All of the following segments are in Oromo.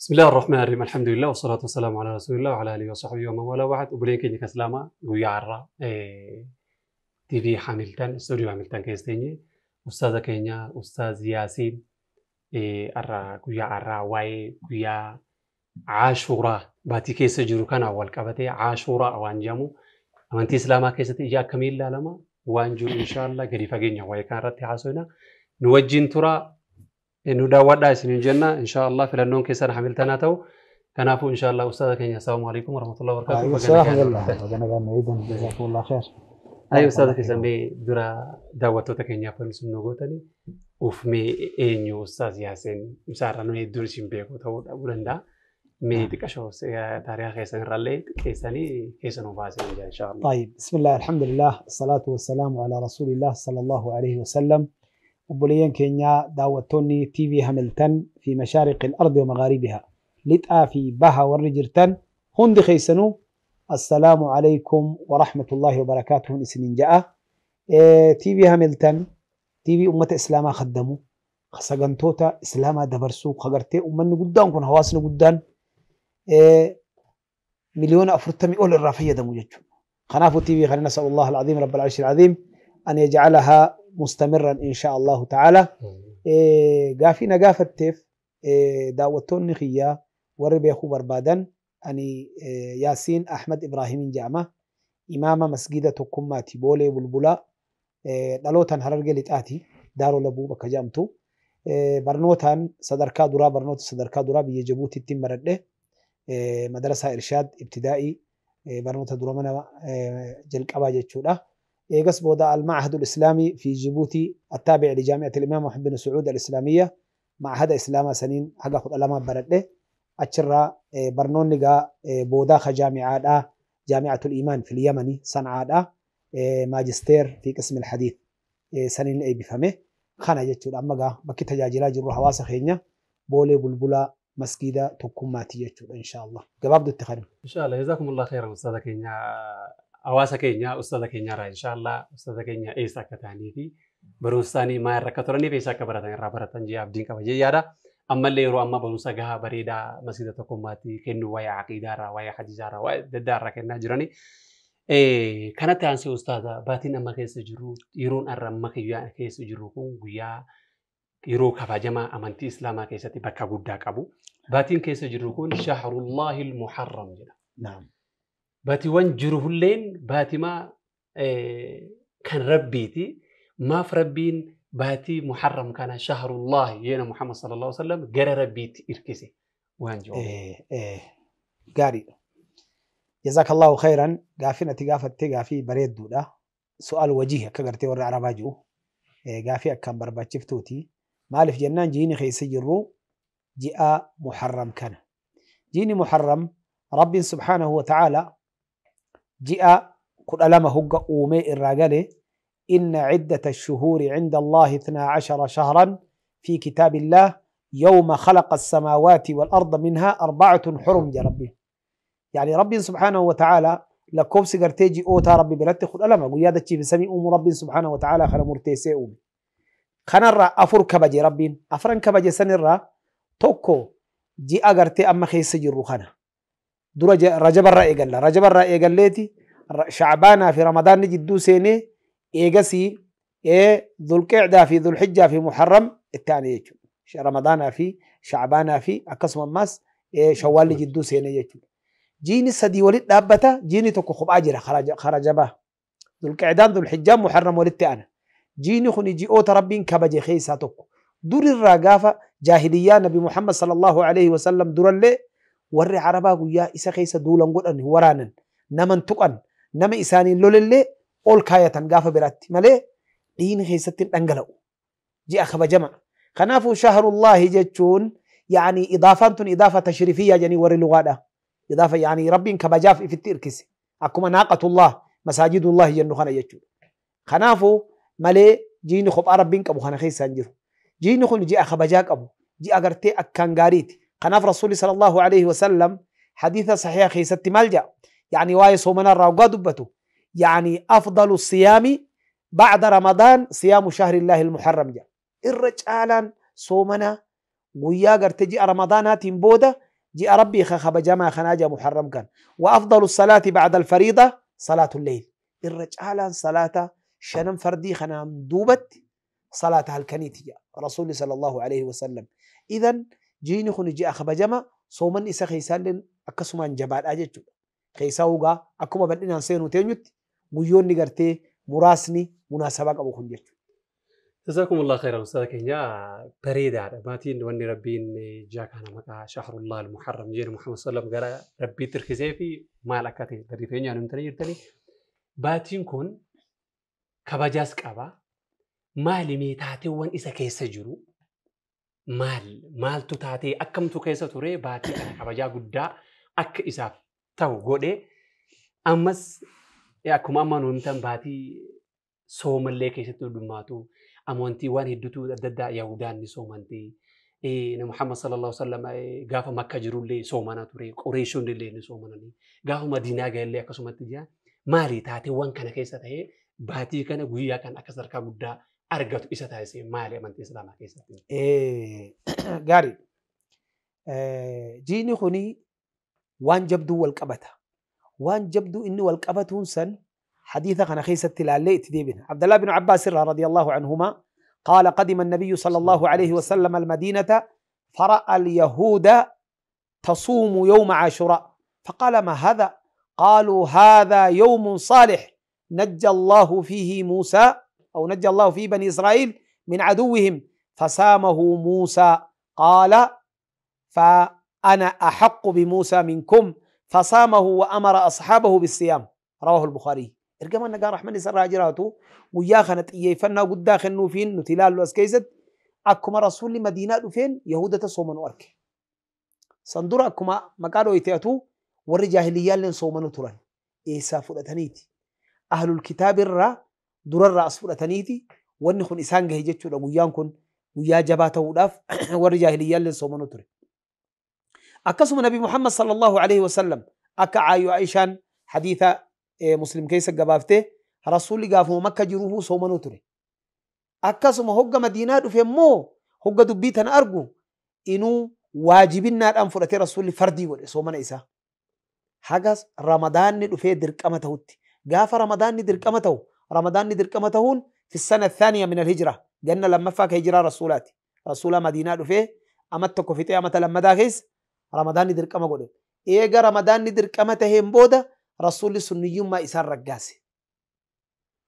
بسم الله الرحمن الرحيم، الحمد لله والصلاة والسلام على رسول الله وعلى آله وصحبه ومن والاه، وبعد. Obboleen keenya Islaamaa, guyyaa har'aa TV Hamilton, istuudiyoo Hamilton keessa teenye ustaaza keenya Ustaaz Yaasiin har'a guyyaa har'aa waa'ee guyyaa Aashuuraa baatii keessa jiru kanaan wal qabatee Aashuuraa waan jedhamu amantii Islaamaa keessatti ija akkamiin ilaalama waan jiru inshaallah gadi fageenya waa'ee kanarratti haasofna. Nu wajjin turaa, nu daawwadhaa isiniin jenna. Inshaallah filannoon keessan Hamilton haa ta'u. Kanaafuu inshaallah ustaaza keenya, assalaamu alaikum warahmatullahi wabarakatuh. جزاكم الله خير. Ayi, ustaaza keessan mee dura daawwattoota keenyaaf wanti sun nu gootanii uf mee eenyu Ustaaz Yaaseen isaarraa nu hedduun isin beeku ta'uu dhabuu danda'a. Mee xiqqashoo taarikaa keessan irraallee xiqqeessanii keessa nu baasan jira inshaallah. طيب، بسم الله، الحمد لله، الصلاة والسلام على رسول الله صلى الله عليه وسلم. Obboleeyyan keenya daawwattoonni TV Hamilton في مشارق الأرض ومغاربها, lixaa fi baha warri jirtan hundi keessanuu, السلام عليكم ورحمة الله وبركاته isinin ja'a. TV Hamilton TV ummata Islaamaa khaddamu, sagantoota Islaamaa dabarsuu, kagartee ummanni guddaan kun, hawaasni guddaan 40 miliyoona ol irraa fayyadamu jechuudha. Kanaafuu TV kana نسأل الله العظيم رب العرش العظيم أن يجعلها مستمرا إن شاء الله تعالى. Gaafii na gaafatteef, daawwattoonni kiyyaa warri beekuu barbaadan, ani Yaasiin Ahmad Ibraahimin jedhama. Imaama masgida Tokkummaati, Boolee Bulbulaa. Dhalootaan Harargee Lixaati, Daaroo Labuu bakka jedhamtu. Barnootaan sadarkaa duraa, barnoota sadarkaa duraa biyya Jabuutiitti baradhe. Madarasaa Irshaad ibtidaa'ii, barnoota dura mana jalqabaa jechuudha. Eegas booda المعهد الإسلامي في جيبوتي التابع لجامعة الإمام محمد بن سعود الإسلامية, معهد إسلاما saniin haga 12 baradhe. Achirraa barnoonni gaa boodaa ka jaamicaadhaa, جامعة الإيمان في اليمن صنعاء, ماجستير في قسم الحديث saniin eebbifame kana jechuudha. Amma gaa bakki tajaajilaa jirru hawaasa keenya Boolee Bulbulaa, masgiida Tokkummaati jechuudha, insha Allah gabaabdutti kan. Inshallah, jazakumullah khairan ustaaza keenya. Hawaasa keenya ustaaza keenyarraa inshallah ustaaza keenya eessa akka ta'anii fi barumsa isaanii maal irra akka turanii fi eessa akka baratan irraa baratan jee abdiin qaba jee yaada. Ammallee yeroo ammaa barumsa gahaa bareedaa masgiida Tokkummaatti kennu, waa'ee aqiidaa irraa, waa'ee hadiisaa irraa, waa'ee adda addaa irraa kennaa jirani. Kanatti aansee ustaaza, baatiin amma keessa jiru, yeroon har'a amma keessa jiru kun guyyaa yeroo kabajamaa amantii Islaamaa keessatti bakka guddaa qabu. Baatiin keessa jiru kun Shahrullahi Muharram jedha. Naam. Baatiiwwan jiru hulleen baatimaa kan Rabbiiti. Maaf Rabbiin baatii Muharram kana Shahrullahi yeena Muhammad sallallahu alaihi wasallam gara Rabbiitti irkise waan jiru? Gaariidha. جزاك الله خيرا. Gaafin ati gaafatte gaafii bareedduudha. سؤال وجيه akka gartee warra Arabaa jiru. Gaafii akkaan barbaachiftuuti. Maaliif jennaan, jiini keessa jirru ji'a Muharram kana. Jiini Muharram, Rabbiin سبحانه وتعالى ji'a 12 hogga uumee irraa gale, إن عدة الشهور عند الله 12 شهرا في كتاب الله يوم خلق السماوات والأرض منها أربعة حرم ja Rabbi. يعني ربي سبحانه وتعالى lakkoofsi gartee ji'oota Rabbi biratti 12. Guyyaa dachii fi samii uumu Rabbiin سبحانه وتعالى kana murteessee uume. Kanarraa afur kabaje Rabbiin. Afran kabaje sanirraa tokko ji'a gartee amma keessa jirru kana. Dura Rajabarraa eegalla. Rajabarraa eegalleeti Shacbaanaa fi Ramadaanni jidduu seenee, eegasii Dhulqicdaa fi Dhulxijjaa fi Muharram itti aanee jechuudha. Ramadaanaa fi Shacbaanaa fi akkasuma ammaas Shawwaalli jidduu seenee jechuudha. Jiini sadii walitti dhaabbata, jiini tokko kophaa jira karajabaa. Dhulqicdaan, Dhulxijjaan, Muharram walitti aana. Jiini kun ji'oota Rabbiin kabaje keessaa tokko. Durirraa gaafa jaahiliyyaa Nabi Muhammad صلى الله عليه وسلم durallee warri Arabaa guyyaa isa keessa duulan godhan, waraanan, naman tuqan, nama isaaniin lolellee ol kaayatan gaafa biraatti malee dhiini keessatti hin dhangala'u. Ji'a kabajama. Kanaafuu shahrullaahi jechuun يعني idaafaan tun إضافة تشريفية jedhanii warri lugaadha. إضافة يعني Rabbiin kabajaaf ifitti irkise. Akkuma ناقة الله, مساجد الله jennu kana jechuudha. Kanaafuu malee jiini kophaa Rabbiin qabu kana keessa hin jiru. Jiini kun ji'a kabajaa qabu. Ji'a gartee akkaan gaariiti. Kanaaf Rasuulli صلى الله عليه وسلم حديث صحيح keessatti maal jedha? يعني waa'ee soomanaa irraa waggaa dubbatu. يعني أفضل الصيام بعد رمضان صيام شهر الله المحرم jedha. Irra caalaan soomanaa guyyaa gartee ji'a Ramadaanaatiin booda Ji'a Rabbii kabajamaa kanaa ji'a Muharram kan. Wa afdalu salaati ba'da alfariida salaatu lleyl. Irra caalaan salaata shanan fardii kanaan duubatti salaata halkaniiti jedha Rasuulli sallallahu alaihi wasallam. Idan jiini kun ji'a kabajama soomanni isa keessaallee akkasumaan jabaadhaa jechuudha. Keessaa hugaa akkuma bal'inaan seenuu teenyutti guyyoonni gartee muraasni munaasabaa qabu kun jechuudha. Jazakumullah khairan ustaadha keenya bareedaadha. Maatiin wanni Rabbiin ji'a kana maqaa shahrullah al-muharram jedhu Muhammad sallam gara Rabbiitti hirkisee fi maal akka ta'e gadi fageenyaan himtanii jirtanii. Baatiin kun kabajaas qaba. Maali mee taateewwan isa keessa jiru? Maal maaltu taatee akkamtu keessa ture baatii kana kabajaa guddaa akka isaaf ta'u godhee ammas akkuma amma nu himtan baatii soomallee keessatti hundummaatu amantiiwwan hedduutu adda addaa Yahudaan ni soomanti. Muhammad sallallahu alaihi wasallam gaafa Makka jirullee soomana ture Qureeshonni illee ni soomananii gaafa Madiinaa gahallee akkasumatti jira. Maali taateewwan kana keessa ta'ee baatii kana guyyaa kana akka sadarkaa guddaa argatu isa taasise maali amantii Islaamaa keessatti? Gaarii. Jiini kuni waan jabduu wal qabata. Waan jabduu inni wal qabatuun san حديث خنا خيست لالي تديبن. عبد الله بن عباس رضي الله عنهما قال قدم النبي صلى الله عليه وسلم المدينة فرأى اليهود تصوم يوم عاشوراء فقال ما هذا؟ قالوا هذا يوم صالح نجى الله فيه موسى أو نجى الله فيه بني إسرائيل من عدوهم فسامه موسى. قال فأنا أحق بموسى منكم فصامه وأمر أصحابه بالصيام. رواه البخاري. Ergamaan nagaa rahmanni isarraa jiraatu guyyaa kana xiyyeeffannaa guddaa kennuufiin nuti ilaallu as keessatti akkuma rasuulli Madiinaa dhufeen Yahudata soomanuu arge. San dura akkuma maqaa dhooyiteetu warri jaahiliyyaalleen soomanuu turan. Eessaa fudhataniiti? Ahlul kitaabirraa durarraa as fudhataniiti wanni kun isaan gahe jechuudha. Guyyaan kun guyyaa jabaa ta'uudhaaf warri jaahiliyyaalleen soomanuu ture. Akkasuma Nabi Muhammad sallallahu alaihi wasallam akka Aayyoo Aishaan hadiisa Muslim keessa gabaaftee rasuulli gaafuma Makka jiruufuu soomanuu ture. Akkasuma hogga Madiinaa dhufe immoo hogga dubbii tana argu inuu waajibinnaadhaan fudhatee rasuulli fardii godhe soomana isaa. Hagas Ramadaanni dhufee dirqama ta'utti. Gaafa Ramadaanni dirqama ta'u Ramadaanni dirqama ta'uun fi sana thaaniya min alhijra ganna lammaffaa ka hijiraa rasuulaati. Rasuula Madiinaa dhufee amata tokko fixee amata lammadaa keessa Ramadaanni dirqama godhe. Eega Ramadaanni dirqama taheen booda rasuulli sunniyyummaa isaan raggaase.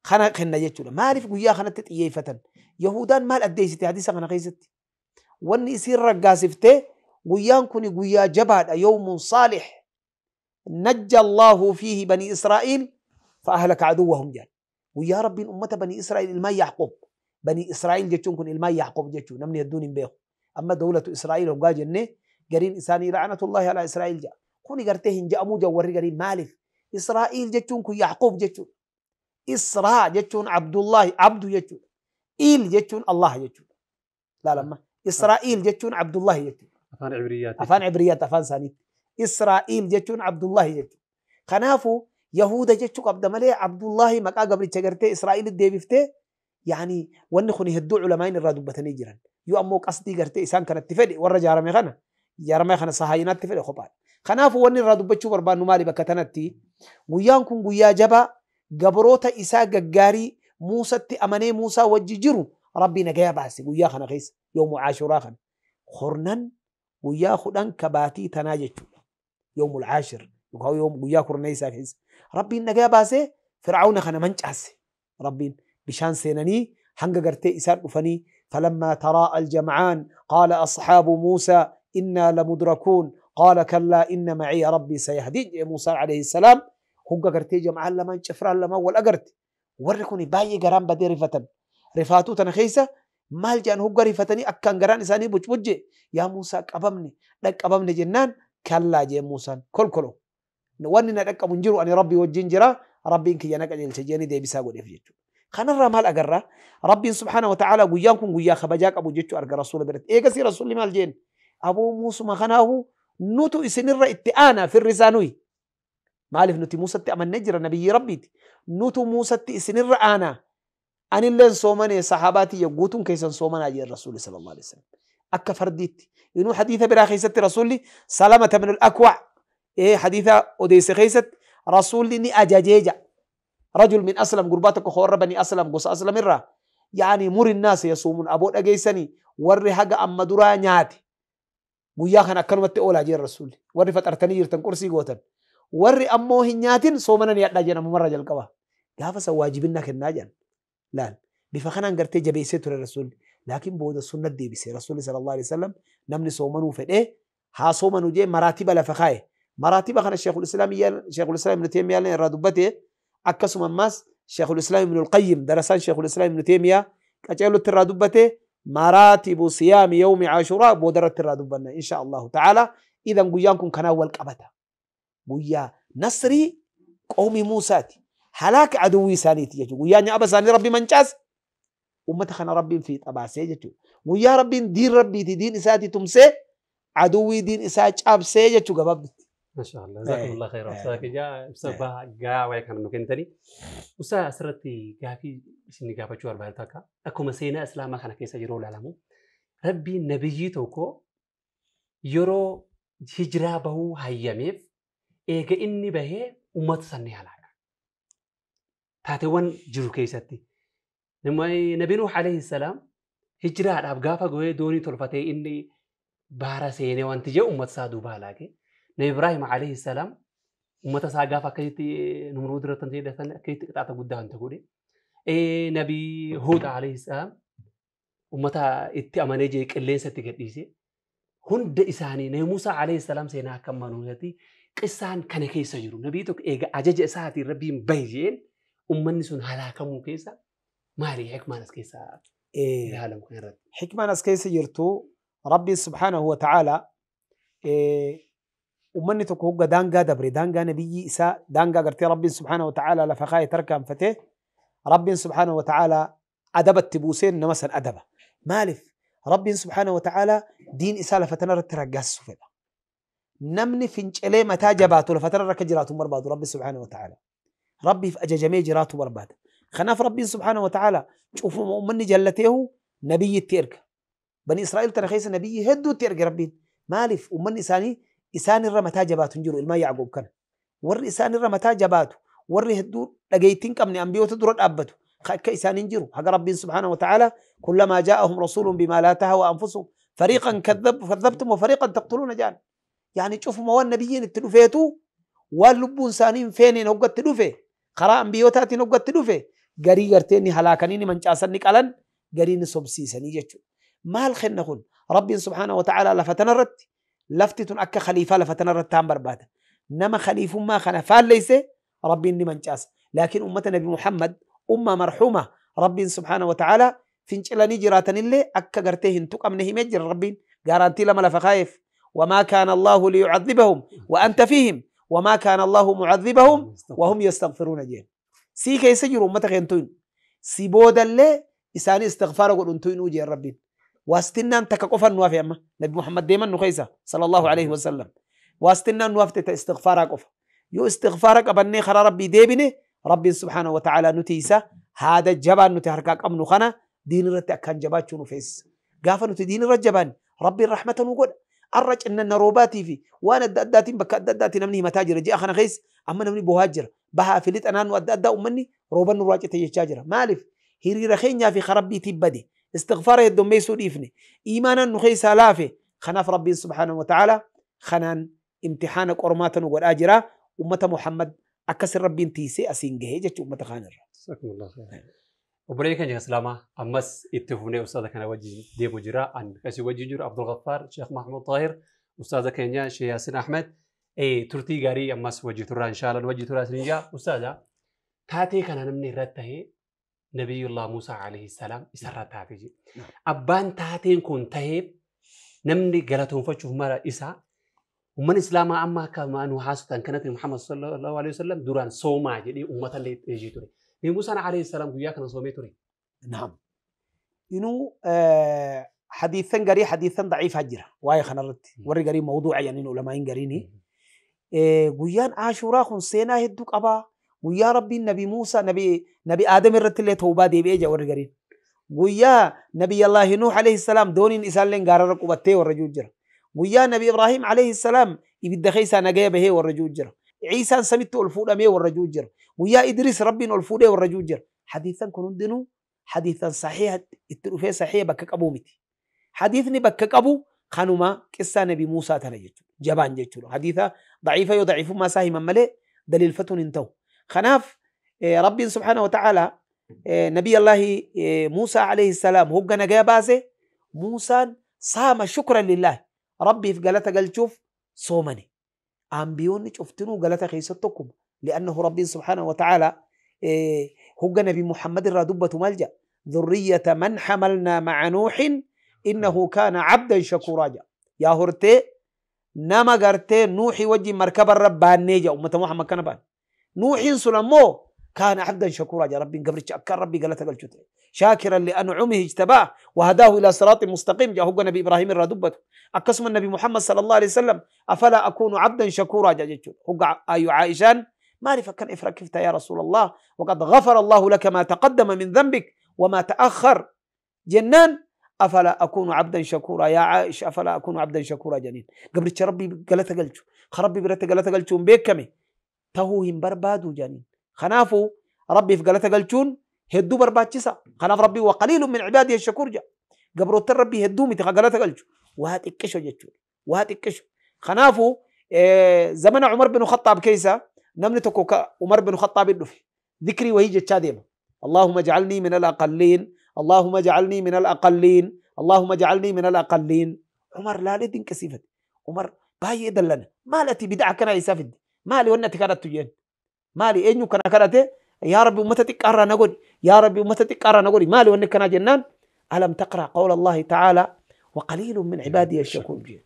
Kana kenna jechuudha. Maaliif guyyaa kanatti xiyyeeffatan? Yahudaan maal addeessite hadiisa kana keessatti? Wanni isiin raggaasiftee guyyaan kun guyyaa jabaadha. Yawmun saalih najja Allahu fiihi bani Israa'iil fa ahlaka aduwwahum jedhan. Guyyaa Rabbiin ummata bani Israa'iil ilmaan Yacquub. Bani Israa'iil jechuun kun ilmaan Yacquub jechuudha. Namni hedduun hin beeku. Amma dawlatu Israa'iil hoggaa jennee gariin isaanii la'anatullahi alaa Israa'iil jedha. Kuni gartee hin je'amuu jedhu warri gariin maaliif? Israa'iil jechuun kun Yacquub jechuudha. Israa jechuun Abdullahi Abdu jechuudha. Il jechuun Allah jechuudha. Laalamma. Israa'iil jechuun Abdullahi jechuudha. Afaan Ibriyaati. Afaan Ibriyaati afaan isaaniitti. Israa'iil jechuun Abdullahi jechuudha. Kanaafuu Yahuda jechuu qabda malee Abdullahi maqaa gabricha gartee Israa'iilitti deebiftee yaani wanni kun hedduu culamaa'in irraa dubbatanii jiran. Yoo ammoo qasdii gartee isaan kanatti fedhe warra jaarame kana sahaayinaatti fedhe kophaadha. Kanaafuu wanni irraa dubbachuu barbaannu maali bakka tanatti? Guyyaan kun guyyaa jabaa gabroota isaa gaggaarii Muusatti amanee Muusaa wajji jiru Rabbi nagaya baase guyyaa kana keessa yoomu Caashuraa kana. Hornan guyyaa 10 kabaatii tanaa jechuudha. Yoomul Caashir yookaan yoom guyyaa 10 isaa keessa. Rabbiin nagaya baasee Fir'aawna kana mancaase. Rabbiin bishaan seenanii hanga gartee isaan dhufanii falammaa taraa aljamcaan qaala asxaabu Muusaa innaa lamudrakuun qaala kallaa inna maciya rabbii sayahdiin jedhe Muusaan alayhi salaam. Hogga gartee jamcaan lamaan cifraan lamaan wal agarte. Warri kun baay'ee garaan badee rifatan. Rifaatuu tana keessa maal jedhan hogga rifatanii akkaan garaan isaanii bucbucce yaa Muusaa qabamne dhaqqabamne jennaan kallaa jee Muusaan kolkolo. Wanni na dhaqqabu hin jiru ani Rabbii wajjin jira Rabbiin kiyya na qajeelche jedhanii deebisaa godheef jechuudha. Kanarraa maal agarraa? Rabbiin subhaana wa ta'aalaa guyyaan kun guyyaa kabajaa qabu jechuu arga rasuula biratti. Eegasii rasuulli maal jeen? Aboo Muusuma kanaahu nutu isinirra itti aanaa firri isaa nuyi. Maaliif nuti Muusatti amannee jira nabiyyi Rabbiiti. Nutu Muusatti isinirra aanaa. Anilleen soomanee sahaabaatii guutuun keessan soomanaa jeen rasuulli sallallahu alaihi wasallam. Akka fardiitti. Inuu hadiisa biraa keessatti rasuulli Salamata bin al-Akwa hadiisa odeesse keessatti rasuulli ni ajajee ja'a. Rajul min Aslam gurbaa tokko warra bani Aslam gosa Aslam irraa yaani muri naas yasuumuun aboo dhageessanii warri haga amma duraa nyaate guyyaa kana akkanumatti oolaa jeen rasuulli. Warri faxartanii jirtan qursii gootan. Warri ammoo hin nyaatin soomana ni hadhaa jedhan ammumarraa jalqaba. Gaafa san waajibinna kennaa jedhan. Laal bifa kanaan gartee jabeessee ture rasuulli. Laakiin booda sunna deebise rasuulli sallallahu alaihi wasallam namni soomanuu fedhee haa soomanuu jee maraatiba lafa kaaye. Maraatiba kana Sheekhul Islaam Ibn Taymiyyaan irraa dubbate akkasuma ammaas Sheekhul Islaam Ibn Qayyim darasaan Sheekhul Islaam Ibn Taymiyaa qaceelutti irraa dubbate maraatibu siyaami yawmi Ashuuraa boodarratti irraa dubbanna insha Allahu ta'ala. Idan guyyaan kun kanaan wal qabata. Guyyaa nasrii qawmi Muusaati. Halaaka aduwwii isaaniiti jechuudha. Guyyaa nyaaba isaanii rabbi mancaase ummata kana rabbiin fiixa baasee jechuudha. Guyyaa rabbiin diin rabbiiti diin isaati tumsee aduwwii diin isaa cabsee jechuudha gabaabdutti. Masha Allah. Jazakumullah khairan. Ustaaz keenya ibsa gaa waa'ee kana nu kennitanii. Ustaaz asirratti gaafii isin gaafachuu barbaadu takka akkuma seenaa Islaamaa kana keessa yeroo ilaalamu rabbiin nabiyyii tokko yeroo hijiraa bahuu hayyameef eega inni bahee uummata san ni halaaka. Taateewwan jiru keessatti. Nabi Nuh alayhi salaam hijiraadhaaf gaafa go'ee doonii tolfatee inni baara seenee wanti jedhu uummata isaa duuba halaake. Nabi Ibrahim alayhi salaam uummata isaa gaafa akkasitti Numruud irratti jedhatan akkasitti qixaaxa guddaa wanta godhe. Nabi Huud alayhi salaam uummata itti amanee jee qilleensa itti gadhiise. Hunda isaanii Nabi Musaa alayhi salaam seenaa akka manuuti qissaan kana keessa jiru. Nabii tokko eega ajaja isaatiin rabbiin bahi jeen uummanni sun halaakamuu keessa maali hikmaan as keessa ilaalamu kanarratti? Hikmaan as keessa jirtu Rabbiin subhaanahu wa ta'ala uummanni tokko hogga daangaa dabre daangaa nabiyyii isaa daangaa gartee Rabbiin subhaanahu wa ta'ala lafa kaa'e tarkaanfatee Rabbiin subhaanahu wa ta'ala adabatti buuseen nama san adaba. Maaliif? Rabbiin subhaanahu wa ta'ala diin isaa lafa tanarratti raggaasisuu fedha. Namni fincilee mataa jabaatu lafa tanarra akka jiraatu hin barbaadu Rabbi subhaanahu wa ta'ala. Rabbiif ajajamee jiraatu barbaada. Kanaaf Rabbiin subhaanahu wa ta'ala cufuma uummanni jallateehu nabiyyitti erga. Bani Israa'el tana keessa nabiyyi hedduutti erge Rabbiin. Maaliif? Uummanni isaanii isaanirra mataa jabaatu hin jiru ilmaan Yaaqoob kana. Warri isaanirra mataa jabaatu warri hedduu dhageettii hin qabne ambiyoota dura dhaabbatu akka isaaniin jiru haga Rabbiin subhaanahu wa ta'ala kullamaa jaa'ahum rasuulun bimaa laa tahawaa anfusuhum fariiqan kadhabtum wa fariiqan taqtuluuna jedhan. Yaani cufuma waan nabiyyiin itti dhufeetu waan lubbuun isaanii hin feeneen hoggatti dhufe karaa ambiyootaatiin hoggatti dhufe garii gartee ni halaakanii ni mancaasan ni qalan garii ni sobsiisanii jechuudha. Maal kenna kun Rabbiin subhaanahu wa ta'ala lafa tanarratti lafti tun akka khaliifaa lafa tanarratti taan barbaada. Nama khaliifummaa kana faalleesse Rabbiin ni mancaasa. Laakiin ummata Nabi Muhammad umma marxuuma Rabbiin subhaanahu wa ta'ala fincilanii jiraatanillee akka gartee hin tuqamne himee jira Rabbiin gaaraantii lama lafa kaa'eef. وما كان الله ليعذبهم وأنت فيهم وما كان الله معذبهم وهم يستغفرون جين. سي كيس جرو أمتا خينتوين سي بودا اللي إساني استغفار قل أنتوين وجه ربين واستنان تكقفا نوافي أما نبي محمد ديما نخيسة صلى الله عليه وسلم واستنان نوافي استغفارا قفا يو استغفارك أبني خرا ربي ديبني ربي سبحانه وتعالى نتيسا هذا الجبان نتحركاك أمنو خنا دين رتأ كان جبات شنو فيس قافا نتي دين رجبان ربي الرحمة نقول الرج إن النروباتي في وأنا الداتين بك الداتين نمني متاجر جي أخنا خيس أما نمني بوهاجر بها فلت أنا وأدى أمني روبان نراجع تيجاجر مالف هيري رخينيا في خربي تبدي استغفار يدوم ميسود إفني إيمانا نخيس لافي خناف ربي سبحانه وتعالى خنان امتحانك أرماتا وقد أجرا أمة محمد أكسر ربي انتيسي أسينجه جت أمة خانر. جزاكم الله خير. Obboleeyyan keenya Islaamaa ammas itti fufnee ustaaza kana wajjin deemu jira. An kasii wajjin jiru Abdul Ghaffar, Sheekh Mahmud Tahir, ustaaza keenya Sheekh Yaasin Ahmed. Turtii gaarii ammas wajji turraa inshaallah wajji turraa isin jaa. Ustaaza taatee kana namni irratti tahee Nabiyyullah Musaa alayhi salaam isarra taatee jira. Abbaan taateen kun tahee namni galatoonfachuuf mara isaa uummanni Islaamaa amma akka nu haasoftan kanatti Muhammad sallallahu alayhi wasallam duraan soomaa jedhee uummata illee eejii ture. Nabi Muusaan alayhi salaam guyyaa kana soomee ture. Naam. Inuu hadiisan garii hadiisan daciifaa jira waa'ee kanarratti warri garii mawduuca jedhaniin ulamaa'in gariini. Guyyaan Ashuuraa kun seenaa hedduu qabaa. Guyyaa Rabbiin Nabi Muusaa Nabi Aadam irratti illee tawbaa deebi'ee jira warri gariin. Guyyaa Nabi Allaahi Nuuh alayhi salaam dooniin isaalleen gaararra qubattee warra jiru jira. Guyyaa Nabi Ibraahim alayhi salaam ibidda keessaa nagaya bahee warra jiru jira. Ciisaan samitti ol fuudhamee warra jiru jira. Guyyaa Idris Rabbiin ol fuudhee warra jiru jira. Hadiisan kun hundinuu hadiisan saxiiha itti dhufee saxiiha bakka qabuu miti. Hadiisni bakka qabu kanuma qissaa Nabi Muusaa tana jechuudha. Jabaan jechuudha. Hadiisa daciifa yoo daciifummaa isaa himan malee daliilfatuun hin ta'u. Kanaaf Rabbiin subhaanahu wa ta'aalaa Nabi Allaahi Muusaa alayhi salaam hogga nagaya baase Muusaan saama shukran lillaahi Rabbiif galata galchuuf soomane. Ambiyoonni cuftinuu galata keessatti tokkuma. Li'annahu Rabbiin subhaanahu wa ta'aalaa hogga Nabi Muhammad irraa dubbatu maal jedha? Dhurriyyata man hamalnaa ma'a Nuuhin innahu kaana cabdan shakuuraa jedha. Yaa hortee nama gartee Nuuhii wajjin markabarra baannee jedha ummata Muhammad kana baanne. Nuuhiin sun ammoo كان عبدا شكورا يا ربي قبرتش أكار ربي قالت قلت شاكرا لأنعمه اجتباه وهداه إلى صراط مستقيم. جاء هو نبي إبراهيم الردبته أقسم النبي محمد صلى الله عليه وسلم أفلا أكون عبدا شكورا جاء هو أي عائشان ما عرف كان إفركفت يا رسول الله وقد غفر الله لك ما تقدم من ذنبك وما تأخر جنان أفلا أكون عبدا شكورا يا عائشة أفلا أكون عبدا شكورا جنين قبرتش ربي قالت قلت ربي برت قالت قلت بيكمي تهوهم بربادو جنين. خنافو ربي في قالته قالتون هدو برباتشسا خناف ربي وقليل من عبادي الشكور جا قبروت ربي هدو متى قالته قالتو وهات الكشو جتشون وهات الكشو. خنافو زمن عمر بن الخطاب كيسا نمنتكو عمر بن الخطاب الدفي ذكري وهي جتشاديما اللهم اجعلني من الأقلين اللهم اجعلني من الأقلين اللهم اجعلني من الأقلين. عمر لا لدين كسيفت عمر باي دلنا مالتي بدعة كان يسافد مالي ونتي كانت تجين مالي إنه كان كرته يا ربي أمتك قرا نقول يا ربي أمتك قرا نقول مالي وإنك كان جنان. ألم تقرأ قول الله تعالى وقليل من عبادي الشكور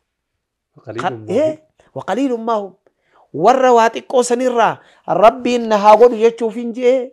إيه وقليل ما هم والرواتك قوسنرا ربي إنها قول يشوفين جي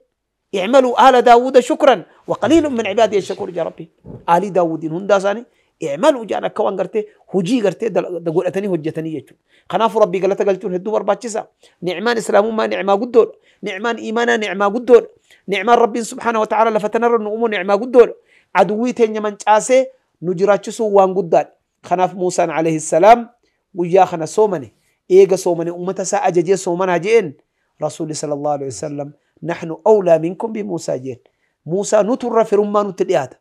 اعملوا آل داود شكرا وقليل من عبادي الشكور يا ربي آل داود هنداساني اعملوا جانا كوان قرتي هجي قرتي دقولتني هجتني يجو خناف ربي قالت قلتون هدو برباتشسا نعمان اسلام ما نعما قدول نعمان ايمانا نعما قدول نعمان ربي سبحانه وتعالى لفتنر النؤمو نعما قدول عدويتين يمن جاسي نجراتشسو وان قدال. خناف موسى عليه السلام ويا خنا سومني ايغا سومني امتا سا اججي سومنا جين رسول صلى الله عليه وسلم نحن اولى منكم بموسى جين موسى نتر فرمان تليات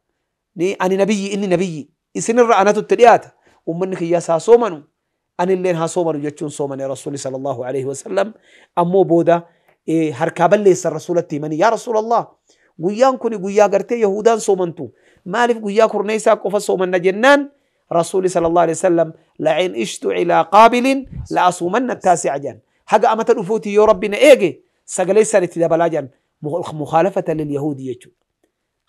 ني اني نبي اني نبي isinirra anatu itti dhiyaata ummanni kiyyaas haa soomanu anilleen haa soomanu jechuun soomane rasuulli sallallahu alaihi wasallam. Ammoo booda harkaa balleessan rasuulatti himanii yaa rasuulallah guyyaan kuni guyyaa gartee yahudaan soomantu maaliif guyyaa kurneessaa qofa soomanna jennaan rasuulli sallallahu alaihi wasallam la'in ishtu ilaa qaabilin la'asuumanna taasi'a jedhan haga amata dhufuuti yoo rabbi na eege sagalee isaan itti dabalaa jedhan mukhaalafatan lilyahuudi jechuudha.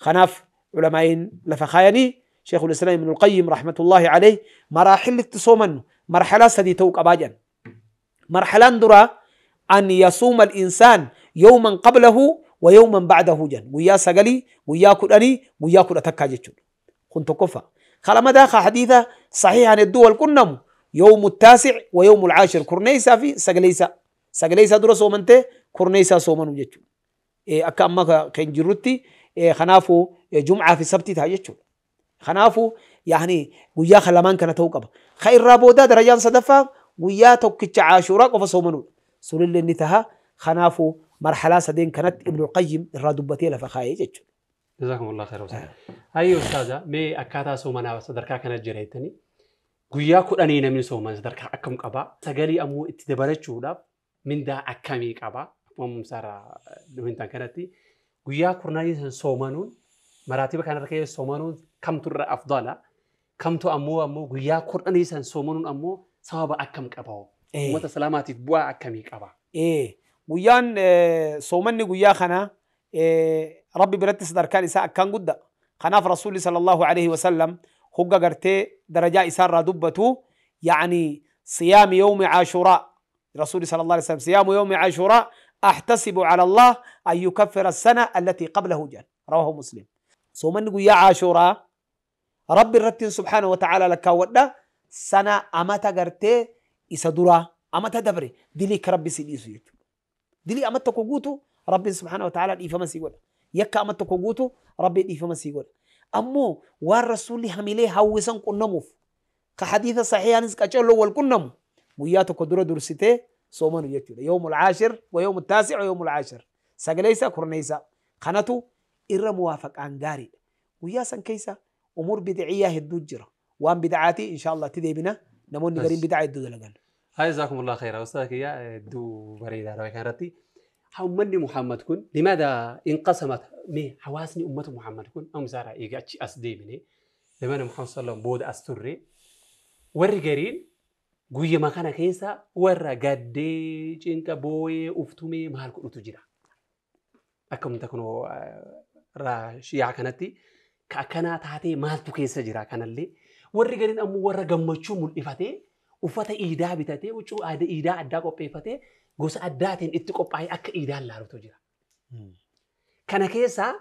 Kanaaf culamaa'iin lafa kaayanii شيخ الإسلام ابن القيم رحمة الله عليه مراحل التصومن مرحلة سدي توق أباجا مرحلة درا أن يصوم الإنسان يوما قبله ويوما بعده جن ويا سقلي ويا كراني ويا كر أتكاجتشون كنت كفا خلا داخل حديثة صحيح عن الدول كنم يوم التاسع ويوم العاشر كرنيسا في سقليسا سقليسا درا صومنته كرنيسا صومن وجتشون إيه أكا كان جروتي إيه خنافو جمعة في سبتي تاجتشون خنافو يعني ويا خلمان كان توقب خير رابودا درجان صدفة ويا توكتش عاشوراء قف صومنو سول اللي انتهى خنافو مرحلة سدين كانت ابن القيم الرادبتي لفخاي جتشو. جزاكم الله خير وسهلا. أي أستاذة مي أكاتا سومنا صدركا كانت جريتني ويا كراني من سومن صدركا أكم قبا سجلي أمو اتدبرت من دا أكمي قبا ومسارة دوينتان كانتي ويا كراني سومنون مراتب كان ركيه سومنون كم ترى أفضل كم تو أمو أمو ويا قرآني سن سومنون أمو سبب أكم كباو إيه. متى سلامات تبوا أكمي كبا إيه ويان سومني ويا خنا إيه ربي برت صدر كان إساء كان قد خنا في رسول صلى الله عليه وسلم هو قرتي درجة إسار دبته يعني صيام يوم عاشوراء رسول صلى الله عليه وسلم صيام يوم عاشوراء أحتسب على الله أن يكفر السنة التي قبله جن رواه مسلم. سومن ويا عاشوراء رب الرتين سبحانه وتعالى لك ودا سنة أمتا قرتي إسدورا أمتا دبري دليك ربي سيديسو يجو دلي أمتا كوغوتو ربي سبحانه وتعالى إفما سيقول يكا أمتا كوغوتو ربي إفما سيقول. Ammoo waan rasuulli hamilee hawwisan qunnamuuf ka hadiisa saxiihaanis qaceelloo wal qunnamu guyyaa tokko dura dursitee soomanu jechuudha. Yawmul caashir wa yawmul taasic wa yawmul caashir. Sagaleysa kurneysa kanatu irra muwaafaqaan gaariidha. Guyyaa san keessa umuur bidciyyaa hedduu jira. Waan bidcaatii insha Allah itti deebina namoonni gariin bidcaa hedduu dalagan. Haa jazaakumullah khayra. Ustaaz kiyya hedduu bareedaadha waan kanarratti. Uummanni Muhammad kun limaadha inqasamat mee hawaasni uummata Muhammad kun amsaara eega achi as deebine zamana Muhammad sallallahu booda as turre warri gariin guyyama kana keessa warra gaddee cinqa booyee uftumee maal godhutu jira. Akkamta kunoo shiyaa kanatti akkanaa taatee maaltu keessa jira kanallee warri gariin ammoo warra gammachuu mul'ifatee uffata iidaa bitatee huccuu iidaa addaa qopheeffatee gosa addaatiin itti qophaa'ee akka iidaan laalutu jira. Kana keessa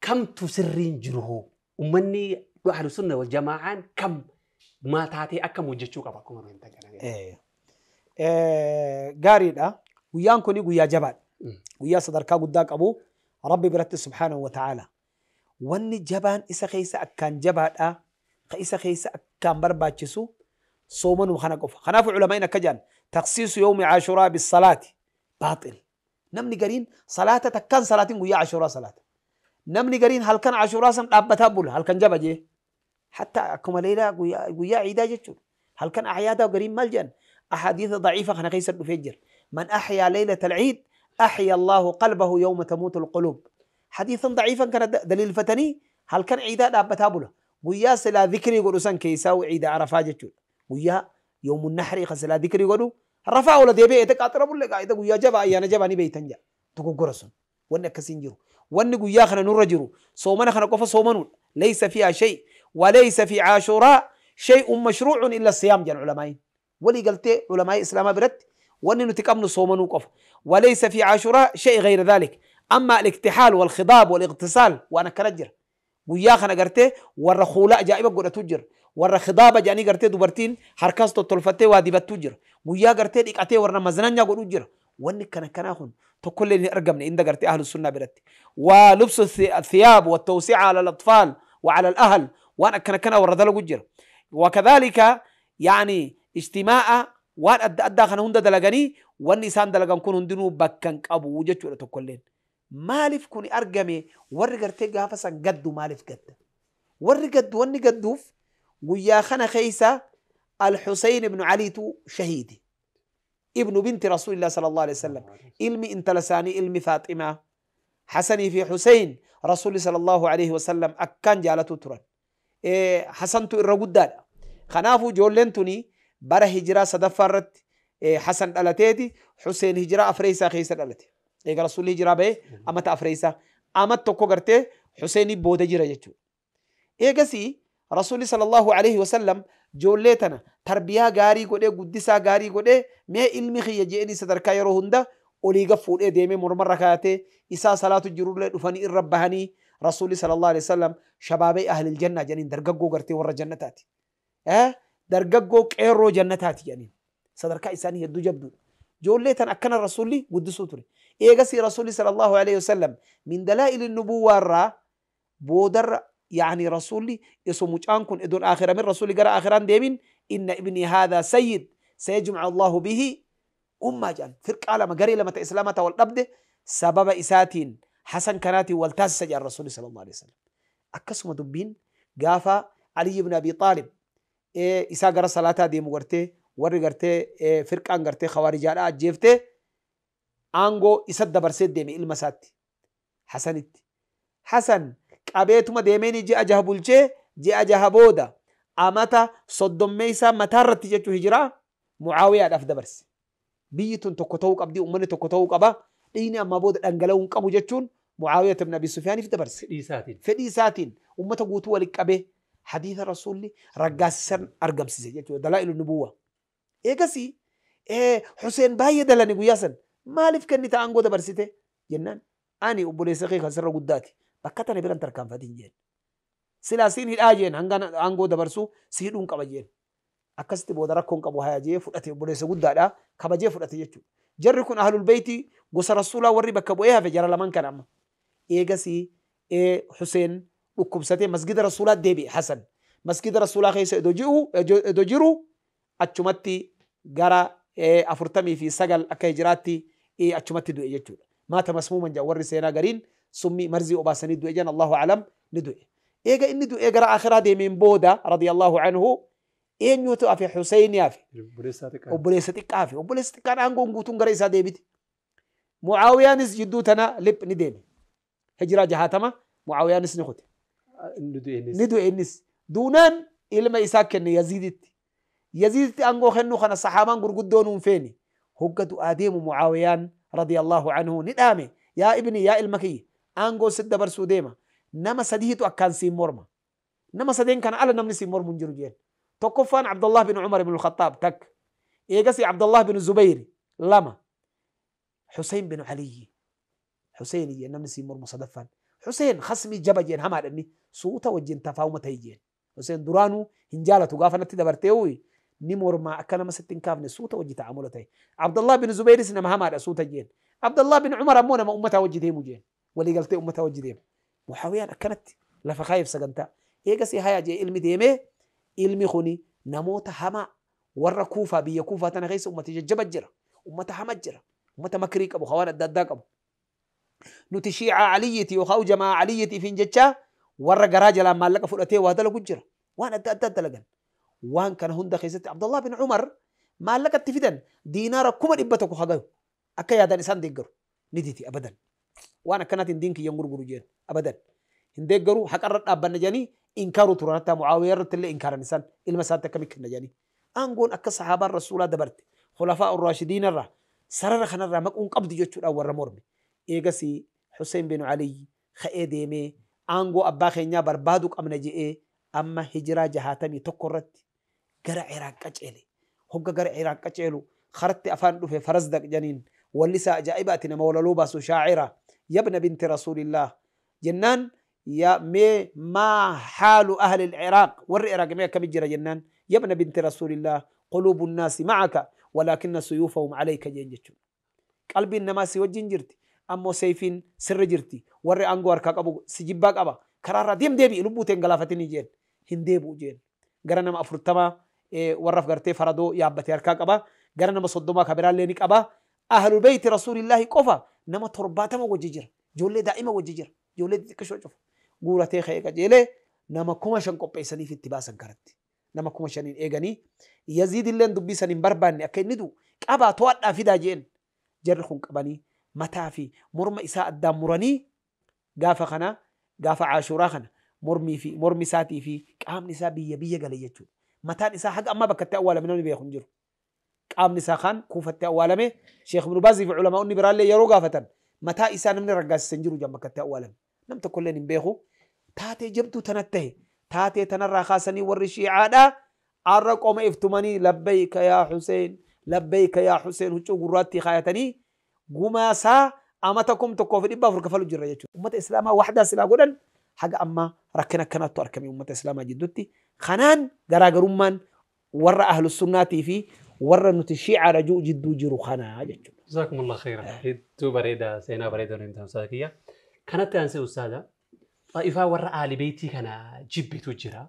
kamtu sirriin jiru hoo? Uummanni ahlu sunna wal jamaa'aan kam maa taatee akkam hojjechuu qaba akkuma nuyi hin kana. Gaariidha. Guyyaan kuni guyyaa jabaadha. Guyyaa sadarkaa guddaa qabu Rabbi biratti subhaanahu wa ta'ala. Wanni jabaan isa keessa akkaan jabaadha. Ka isa keessa akkaan barbaachisu soomanuu kana qofa. Kanaafuu culamaa'in akka jedhan taqsiisu yawmi caashuraa bisalaati baaxil. Namni gariin salaata takkaan salaatiin guyyaa caashuraa salaata. Namni gariin halkan caashuraa san dhaabbataa bula halkan jaba jee. Hatta akkuma leelaa guyyaa ciidaa jechuudha. Halkan acyaadaa gariin maal jedhan أحاديث ضعيفة خنا قيس الفجر. من أحيا ليلة العيد أحيا الله قلبه يوم تموت القلوب. حديثا ضعيفا كان دليل فتني. هل كان عيدا دابتابله ويا سلا ذكري يقولوا سن كيساو عيد عرفة جتشول ويا يوم النحر خسلا ذكري يقولوا رفع ولا ديبي يتقاطرب ولا قاعده ويا جبا ايانا جباني بيتنجا تكو غرسن وان كسنجرو وان ويا خنا نرجرو صومنا خنا قف صومنون ليس فيها شيء وليس في عاشوراء شيء مشروع الا الصيام جن علماء ولي قلت علماء اسلام برت وان نتقمن صومنو قف وليس في عاشوراء شيء غير ذلك. اما الاكتحال والخضاب والاغتسال وانا كرجر ويا خنا قرتي ورا خولاء جائبه قد تجر ورا خضابه جاني قرتي دبرتين حركاس تطلفتي وادي تجر ويا قرتي ديقاتي ورا مزنانيا قد تجر وان كان كناخن تكل اللي ارقمني عند قرتي اهل السنه برتي ولبس الثياب والتوسيع على الاطفال وعلى الاهل وانا كان كان ورا دلق جر وكذلك يعني اجتماع وان ادى خنا هند دلغني والنسان دلغن كون هندنو بكن قبو وجچو تكلين مالف كوني أرجمي ورجرتي جافسا جدو مالف جد ورجد وني جدوف ويا خنا خيسة الحسين بن علي تو شهيدي ابن بنت رسول الله صلى الله عليه وسلم علمي انت لساني علمي فاطمة حسني في حسين رسول صلى الله عليه وسلم أكان جالتو تران إيه حسنتو الرجود خنافو جولنتوني بره هجرة صدفرت إيه حسن دلتيتي حسين هجرة أفريسا خيسة دلتي eega rasuulli hijiraa ba'e amata afreessa amat tokko gartee Huseenii booda jira jechuudha. Eegasii rasuulli sallallahu alaihi wasallam ijoollee tana tarbiyaa gaarii godhee guddisaa gaarii godhee mee ilmi kiyya je'anii sadarkaa yeroo hunda olii gad fuudhee deemee mormarra kaayatee isaa salaatu jirullee dhufanii irra bahanii rasuulli sallallahu alaihi wasallam shabaabee ahlil jannaa jedhaniin dargaggoo gartee warra jannataati. Dargaggoo qeerroo jannataati jedhaniin sadarkaa isaanii hedduu jabduudha. Ijoollee tana akkana rasuulli guddisuu ture. إيجاسي رسولي صلى الله عليه وسلم من دلائل النبوة را بودر يعني رسولي يسمو كن إدون آخرة من رسولي قرأ آخران ديمين إن ابني هذا سيد سيجمع الله به أمة جان فرق على مقري لما تإسلامة والأبد سبب إساتين حسن كناتي والتاسس جان رسولي صلى الله عليه وسلم أكسم دبين قافا علي بن أبي طالب إيه إسا قرأ صلاة دي مغرتي وري قرتي إيه فرق عن قرتي خوارجان جيفتي aangoo isa dabarsee deeme ilma isaatti Hasanitti. Hasan qabeetuma deemeen ji'a jaha bulchee ji'a jaha booda amata soddommeessaa mataarratti jechuu hijiraa Mucaawiyaadhaaf dabarse. Biyyi tun tokko ta'uu qabdi uummanni tokko ta'uu qaba dhiigni ammaa booda dhangala'uu hin qabu jechuun Mucaawiyaa ibn Abi Sufyaaniif dabarse. Fedhii isaatiin uummata guutuu walitti qabee hadiisa rasuulli raggaasisan argamsiise jechuudha dalaa'ilu nubuwwa. Eegasii Huseen baay'ee dalane guyyaa san. Maaliif kennita aangoo dabarsite jennaan ani obboleessa kee kan sirra guddaati bakka tana biran tarkaanfatiin jeen silaa siin hidhaa jeen hanga aangoo dabarsuu si hidhuun qaba jeen akkasitti booda rakkoon qabu hayaa jee fudhate obboleessa guddaadha kabajee fudhate jechuudha. Jarri kun ahlul beeyti gosa rasuulaa warri bakka bu'ee hafe jara lamaan kana amma eegasii Huseen Dhukkubsatee masgida Rasuulaa deebi'e Hasan. Masgida Rasuulaa keessa iddoo jiru achumatti gara 49 akka hijiraatti achumatti du'e jechuudha. Maata masmuuman jedha warri seenaa gariin summii marzii obaasanii du'e jedhan, Allahu alam, ni du'e. Eega inni du'ee gara akhiraa deemeen booda, radiyallahu anhu, eenyutu hafe? Huseyni hafe. Obboleessa xiqqaa hafe. Obboleessa xiqqaan aangoon guutuun gara isaa deebite. Mucaawiyaanis jidduu tana lip ni deeme. Hijiraa 60 Mucaawiyaanis ni kute. Ni du'e innis. Duunaan ilma isaa kenne Yaziiditti. Yaziiditti aangoo kennuu kana saxaabaan gurguddoon hin feene. Hogga du'aa deemu Mucaawiyaan radiyallahu anhu ni dhaame. Yaa ibni, yaa ilma kiyya, aangoo sit dabarsuu deema. Nama sadiitu akkaan siin morma. Nama sadeen kana ala namni siin mormu hin jiru jeen. Tokkoffaan Abdullah bin Umar ibn al-Khattaab takka. Eegasi Abdullah bin Zubayr lama. Hussein bin Aliyyi. Hussein jeen namni siin mormu sadaffaan. Hussein khasmii jaba jeen, hamaadha inni, suuta wajjin tafaawuma ta'e jeen. Hussein duraanuu hin jaalatu, gaafa natti dabartee ni mormaa, akka nama sitti hin kaafne suuta wajji ta'amula ta'e. Abdullah bin Zubayris nama hamaadha, suuta jeen. Abdullah bin Umar ammoo nama ummataa wajji deemu jeen. Waliigaltee ummataa wajji deema. Mucaawiyaan akkanatti lafa kaayef sagantaa. Eegasii haya jee ilmi deemee, ilmi kuni namoota hamaa warra Kuufaa, biyya Kuufaa tana keessa ummata jajjaba jira. Ummata hama jira. Ummata makrii qabu, hawaan adda addaa qabu. Nuti Shiicaa Aliyyiiti yookaan jamaa Aliyyiitiif hin jechaa warra garaa jalaan maallaqa fudhatee waa dalagu jira. Waan adda addaa dalagan. Waan kana hunda keessatti Abdullah bin Umar maallaqa itti fidan, diinaara 100,000 hagayu. Akka yaadan isaan deeggaru. Ni diti abadan. Waan akkanaatiin diin kiyyan gurguru jeen abadan. Hin deeggaru, haqarra dhaabbanna jedhanii inkaaru turan, hatta Mucaawiyaa irratti illee inkaaran isaan, ilma isaatti akkamitti kenna jedhanii. Aangoon akka sahaabaan Rasuulaa dabarte khulafaa urraashidiin irraa sarara kanarraa maquun qabdu jechuudhaan warra morme. Eegasii Hussein bin Ali ka'ee deemee aangoo abbaa keenyaa barbaadu qabna je'ee amma hijiraa 61 irratti gara Iraaq qaceele. Hogga gara Iraaq qaceelu karatti afaan dhufe Farasdaq janiin, wallisaa ajaa'ibaati, nama walaloo baasu, shaacira. Yabna binti Rasuulillah jennaan, yaa mee maa xaalu ahli العراق, warri Iraaq mee akkamit jira jennaan, yabna binti Rasuulillah, quluubu nnaasi macaka walakinna suyuufahum alayka jeen jechuudha. Qalbiin namaa si wajjin jirti, ammoo seeyfiin sirra jirti. Warri aangoo harkaa qabu si jibbaa qaba. Karaarraa deem, deebi'i, lubbuu teen galaafatini jeen. Hin deebi'u jeen. Gara nama 40 warraaf gartee faradoo yaabbatee harkaa qaba. Gara nama 30 ka biraallee ni qaba. Ahlu beeyti Rasuulillaahi qofa nama 70 wajji jira. Ijoollee daa'ima wajji jira. Ijoollee xixiqqishoo cufa. Guuratee ka'ee qajeelee nama 5,000 qopheessaniif itti baasan karatti. Nama 5,000n eeganii Yaziid illeen dubbii san hin barbaanne, akka inni du'u qabaa to'adhaa fidaa jeen. Jarri kun qabanii mataa fi morma isaa addaan muranii, gaafa kana, gaafa Ashuuraa kana, mormii fi mormi isaatii fi qaamni isaa biyya biyya gale jechuudha. Mataan isaa haga ammaa bakka itti awwaalame namni beeku hin jiru. Qaamni isaa kaan Kuufatti awwaalame. Sheekh Ibn Baazii fi ulamaa'onni biraallee yeroo gaafatan mataa isaa namni raggaasise hin jiru jedhan, bakka itti awwaalame. Nam tokkolleen hin beeku. Taatee jabduu tanatti ta'e, taatee tanarraa kaasanii warri Shiicaadhaa arra qoma iftumanii labbayka yaa Hussein, labbayka yaa Hussein, huccuu gurraattii kaayatanii gumaasaa amata 1400 kafalu jirra jechuudha. Ummata Islaamaa waxdaa silaa godhan haga ammaa rakkina akkanaattu argame ummata Islaamaa jidduutti. Kanaan garaagarummaan warra Ahlus Sunnaatii fi warra nuti Shiicaadha jiru jidduu jiru kanaa jechuudha. Jazakumullah khairan. Hedduu bareeda, seenaa bareeda nuyi himtan, ustaaza kiyya. Kanatti aansee ustaaza, xaa'ifaa warra aali beeytii kana jibbitu jira.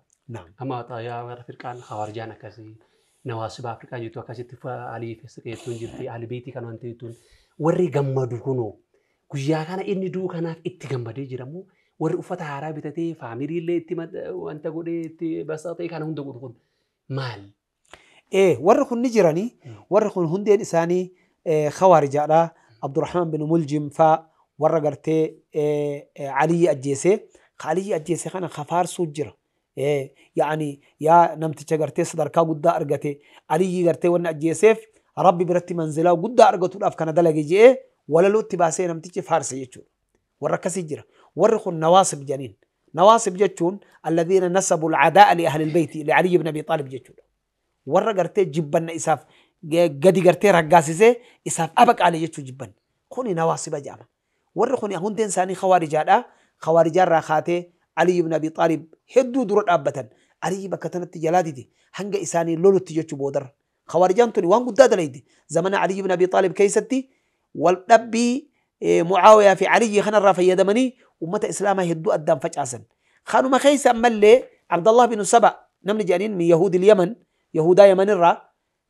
Amma xaayaa warra firqaan Khawaarijaan akkasii, Nawaasibaa Afrikaan jirtu akkasitti, Alii fi jirti, aali beeytii kana wanti jettuun warri gammadu kunoo guyyaa kana inni du'u kanaaf itti gammadee jiramu, warri uffata haaraa bitatee faamiliillee itti wanta godhee itti basaqee kana hunda godhu kun maal? Warri kun ni jiranii, warri kun hundeen isaanii Khawaarijaadha. Abdurrahman bin Muljim faa warra gartee Aliyyi ajjeese. Aliyyi ajjeese kana kafaarsuu jira. Yaani yaa namticha gartee sadarkaa guddaa argate, Aliyyi gartee wanni ajjeeseef Rabbi biratti manzilaa guddaa argatuudhaaf kana dalage je'ee walalootti baasee namtichi faarse jechuudha. Warra akkasii jira. Warri kun Nawaasib jedhaniin. Nawaasib jechuun alladhiina nasabu alcadaa'a li ahli albeyti li Aliyyi ibn Abi Xaalib jechuudha. Warra gartee jibbanna isaaf gadi gartee raggaasisee isaaf abaqaale jechuu jibbanna. Kuni Nawaasiba jedhama. Warri kun hundeen isaanii Khawaarijaadha. Khawaarijaarraa kaatee Ali ibn Abi Xaalib hedduu dura dhaabbatan. Aliyyi bakka tanatti jalaa dide hanga isaanii lolutti jechuu boodarra. Khawaarijaan tuni waan guddaa dalayde. Zamana Ali ibn Abi Xaalib keessatti wal dhabbii Mucaawiyaa fi Aliyyi kanarraa fayyadamanii ummata Islaamaa hedduu addaan facaasan. Kanuma keessa ammallee Abdallah bin Saba namni jedhaniin min Yahuudi Yaman, Yahudaa Yamanirraa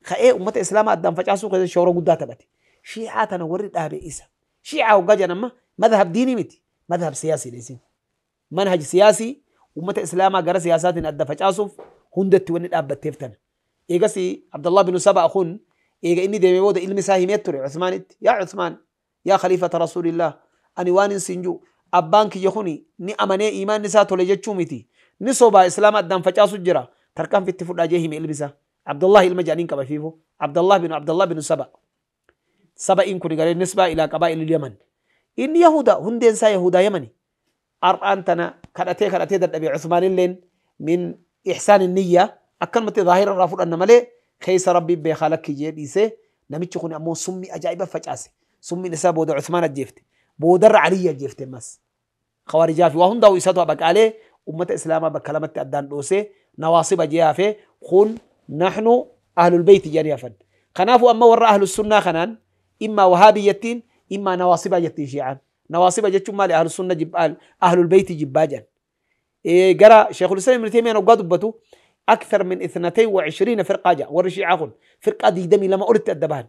ka'ee uummata Islaamaa addaan facaasuu keessatti shoora guddaa taphate. Shiicaa tana warri dhaabe isa. Shiicaa hoggaa jedhan amma madhab diinii miti, madhab siyaasiidha isin. Manhaj siyaasii uummata Islaamaa gara siyaasaatiin adda facaasuuf hundatti wanni dhaabbatteef tana. Eegas Abdallah bin Saba kun eega inni deemee booda ilmi isaa himee ture Uthmaanitti. Yaa Uthmaan, yaa khaliifata Rasuulillah, ani waan hin siin jiru abbaan kiyya kuni ni amanee iimaanni isaa tole jechuu miti. Ni sobaa Islaama addaan facaasu jira. Tarkaanfii itti fudhaa jee hime ilmi isaa. Abdallah ilma jedhaniin qaba fiifoo. Abdallah bin Saba. Saba'iin kun garee nisbaa ilaa qabaa'il Yaman. Inni Yahuda hundeen isaa Yahudaa Yamani. Har'aan tana kadhatee kadhatee dadhabee Uthmaan illeen min ihsaan niyya akkanumatti zaahira irraa fudhanna malee keessa Rabbiin beekaa lakki jee dhiisee namichi kun ammoo summii ajaa'iba facaase. Summiin isaa booda Uthmaan ajjeefte. Boodarra Aliyyi ajjeefte ammas. Khawaarijaa fi waa hundaa'u isatu baqaalee uummata Islaamaa bakka lamatti addaan dhoosee nawaasiba jee hafee kun nahnu ahlul beeyti jedhanii hafan. Kanaafuu amma warra ahlus sunnaa kanaan immaa wahaabii jettiin immaa nawaasiba jettiin shiicaan. Nawaasiba jechuun maali? Ahlus sunna jibbaa, ahlul beeyti jibbaa jedhan. Gara Sheekhul Islaam Ibn Taymiyyaan hoggaa dubbatu أكثر من 22 فرقة جاء warri shiicaa kun firqaa 22 olitti adda bahan.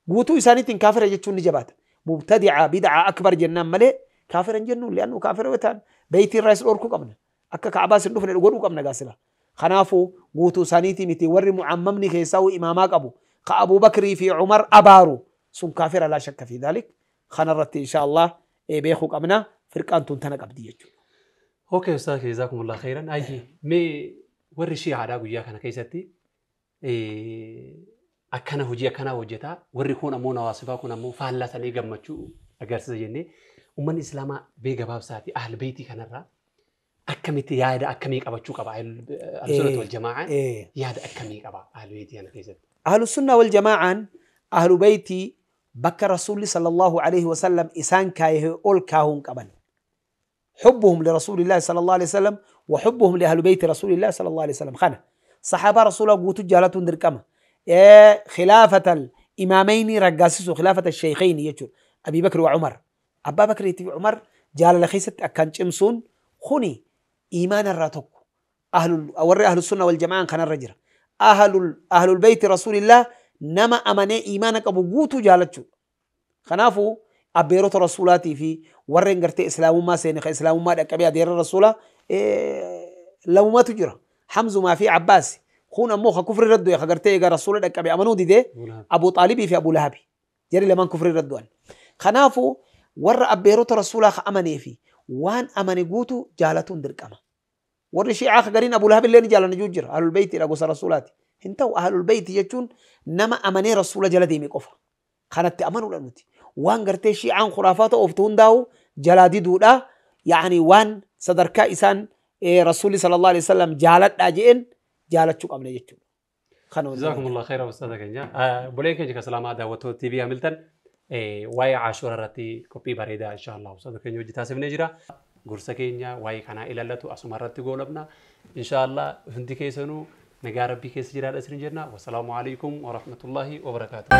Guutuu isaaniitiin kaafira jechuun ni jabaata. Mubtadica bidca akbar jennaan malee kaafira hin jennuun li'annu kaafira yoo ta'an beeytii irraa is dhorkuu qabna. Akka Ka'abaas hin dhufne godhuu qabna gaasila. Kanaafuu guutuu isaaniitii miti warri mu'ammamni keessaa imaamaa qabu ka Abuu Bakrii fi Umar abaaru sun kaafira laa shakka fi dhaalik. Kanarratti insha Allah beekuu qabna firqaan tun tana qabdi jechuudha. Okay, Ustaaz, jazaakumullah khairan. Ayyi, mee warri shiicaadhaa guyyaa kana keessatti akkana hojii akkanaa hojjetaa warri kun ammoo nawaasifaa kun ammoo faallaa sanii gammachuu agarsiisa jennee uummanni Islaamaa bee gabaabsaati ahl beeytii kanarraa akkamitti yaada akkamii qabachuu qaba? Ahlu wal jamaa'aan yaada akkamii qaba ahl beeytii kana keessatti? Ahlu sunna wal jamaa'aan ahlu beeytii bakka Rasuulli sallallahu alaihi wasallam isaan kaayee ol kaahuun qaban. حبهم لرسول الله صلى الله عليه وسلم وحبهم لأهل بيت رسول الله صلى الله عليه وسلم. خنا صحابة رسول الله قوتوا جالتهم دركما خلافة الإمامين رقاسسوا خلافة الشيخين يجور أبي بكر وعمر. أبا بكر عمر جال لخيسة أكان شمسون خني إيمان الراتك أهل السنة والجماعة خنا الرجل أهل البيت رسول الله نما أمني إيمانك أبو قوتوا جالتشو. خنافو أبيروت رسولاتي في warreen gartee islaamummaa seene ka islaamummaa dhaqqabee adeera rasuula lamumatu jira. Hamzumaa fi Abbaas kun ammoo ka kufri irra du'e ka gartee egaa rasuula dhaqqabee amanuu didee Abu Xaalibii fi Abu Lahabi jarri lamaan kufri irra du'an. Kanaafuu warra abbeerota rasuulaa ka amanee fi waan amane guutuu jaalatuun dirqama. Warri shiicaa ka gariin Abu Lahab illee ni jaalanna jiru jira. Ahlul beeytiidha gosa rasuulaati. Hin ta'u ahlul beeyti jechuun nama amanee rasuula jala deeme qofa. Kanatti amanuudha nuti. Waan gartee shiicaan khuraafaata ooftu hundaa'u jalaa diduudha. Yaani waan sadarkaa isaan rasuulli sallallahu alaihi wasallam jaaladhaa je'een jaalachuu qabna jechuudha. Jazakumullah khairan ustaaza keenya. Buleen keenya kasalaamaa daawwattoota TV Hamilton waa'ee Ashuuraa irratti qophii bareedaa insha Allah ustaaza keenya hojii taasifnee jira. Gorsa keenya waa'ee kanaa ilaallatu asuma irratti goolabna. Insha Allah hundi keessanuu nagaa rabbii keessa jiraadha isin jenna. Wassalaamu alaikum wa rahmatullahi wa barakaatuh.